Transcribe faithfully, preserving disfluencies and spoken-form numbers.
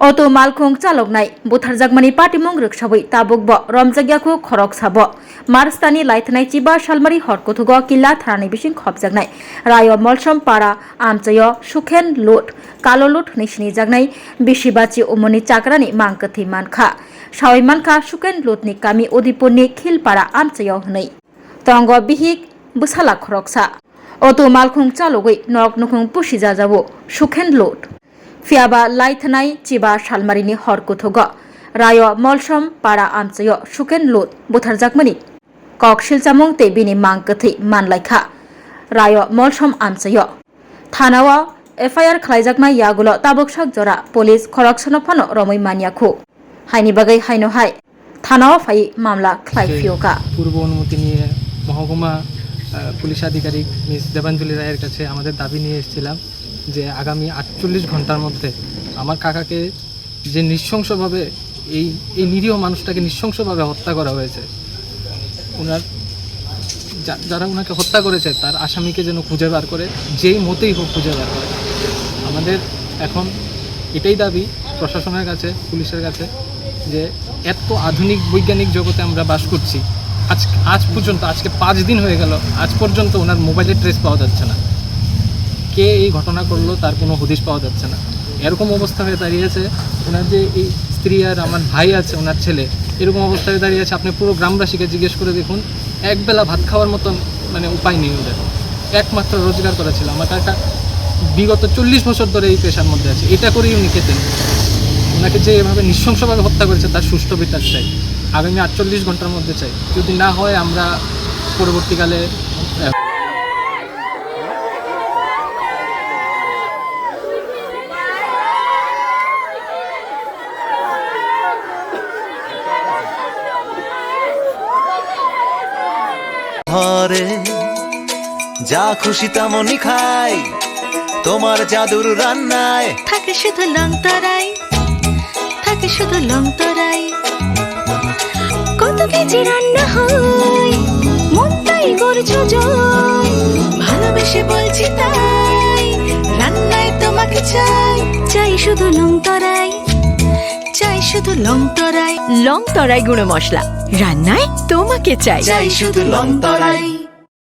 Auto malkhung chaloknai butharjakmani patimung rwksawi tabukbo romjakya khu khoroksa bo. March tani laithanai chiba salmari hor kuthugo Killa thanani bising khopjaknai Rayo Molsom para amchaio Sukhen Lut, Kalo Lut hwnwi sinijaknai bisi bachi umorni chakrani mang kwthwi mankha. Sawi mankha Sukhen Lutni kami Udipurni Khilpara amchaio hwnwi. Tongo bihik bwsala khoroksa. Auto malkhung chalogwi nok nukhung pusi jajao Sukhen Lut. Phiyaba laithanai chiba salmarini hor kuthugo Rayo Molsom para amchaio Sukhen Lut butharjakmani kok silchamung tei bini mang kwthwi manlaikha Rayo Molsom amchaio. Thanao F I R khlaijaknai yagulo tabuk sak jora police khoroksano phano romwi manya khu. Haini bagwi haino hai thanao phai mamla khlai যে phiyokha. পূর্ব অনুমতি নিয়ে মহকুমা, আহ, পুলিশ আধিকারিক মিস দেবাঞ্জলি রায়ের কাছে আমাদের দাবি নিয়ে এসেছিলাম যে আগামী আটচল্লিশ ঘন্টার মধ্যে আমার কাকাকে যে নৃশংসভাবে এই, এই নিরীহ মানুষটাকে নৃশংসভাবে হত্যা করা হয়েছে, ওনার যা-, যারা ওনাকে হত্যা করেছে তার আসামিকে যেন খুঁজে বার করে, যেই মতেই হোক খুঁজে বার করে। আমাদের এখন এটাই দাবি প্রশাসনের কাছে, পুলিশের কাছে, যে এত আধুনিক বৈজ্ঞানিক জগতে আমরা বাস করছি, আজ, আজ পর্যন্ত, আজকে পাঁচ দিন হয়ে গেল, আজ পর্যন্ত ওনার মোবাইলের ট্রেস পাওয়া যাচ্ছে না। কে এই ঘটনা করলো তার কোনো হদিশ পাওয়া যাচ্ছে না। এরকম অবস্থা হয়ে দাঁড়িয়েছে ওনার যে এই স্ত্রী আর আমার ভাই আছে, ওনার ছেলে, এরকম অবস্থা হয়ে দাঁড়িয়েছে। আপনি পুরো গ্রামবাসীকে জিজ্ঞেস করে দেখুন, এক বেলা ভাত খাওয়ার মতন মানে উপায় নেই ওদের। একমাত্র রোজগার করা ছিল আমার কাকা, বিগত চল্লিশ বছর ধরে এই পেশার মধ্যে আছে, এটা করেই উনি খেতেন। ওনাকে যে এভাবে নৃশংসভাবে হত্যা করেছে তার সুষ্ঠু বিচার চাই, আগামী আটচল্লিশ ঘন্টার মধ্যে চাই। যদি না হয় আমরা পরবর্তীকালে, আহ, ঘরে যা খুশি তেমনই খাই, তোমার জাদুর রান্নায় থাকে শুধু লং তরাই, থাকে শুধু লং তরাই। কত কেজি রান্না হয়, মনটাই করছো জয়। ভালোবেসে বলছি তাই, রান্নায় তোমাকে চাই, চাই শুধু লং তরাই, চাই শুধু লং তরাই। লং তরাই গুঁড়ো মশলা, রান্নায় তোমাকে চাই। চাই শুধু লং তরাই।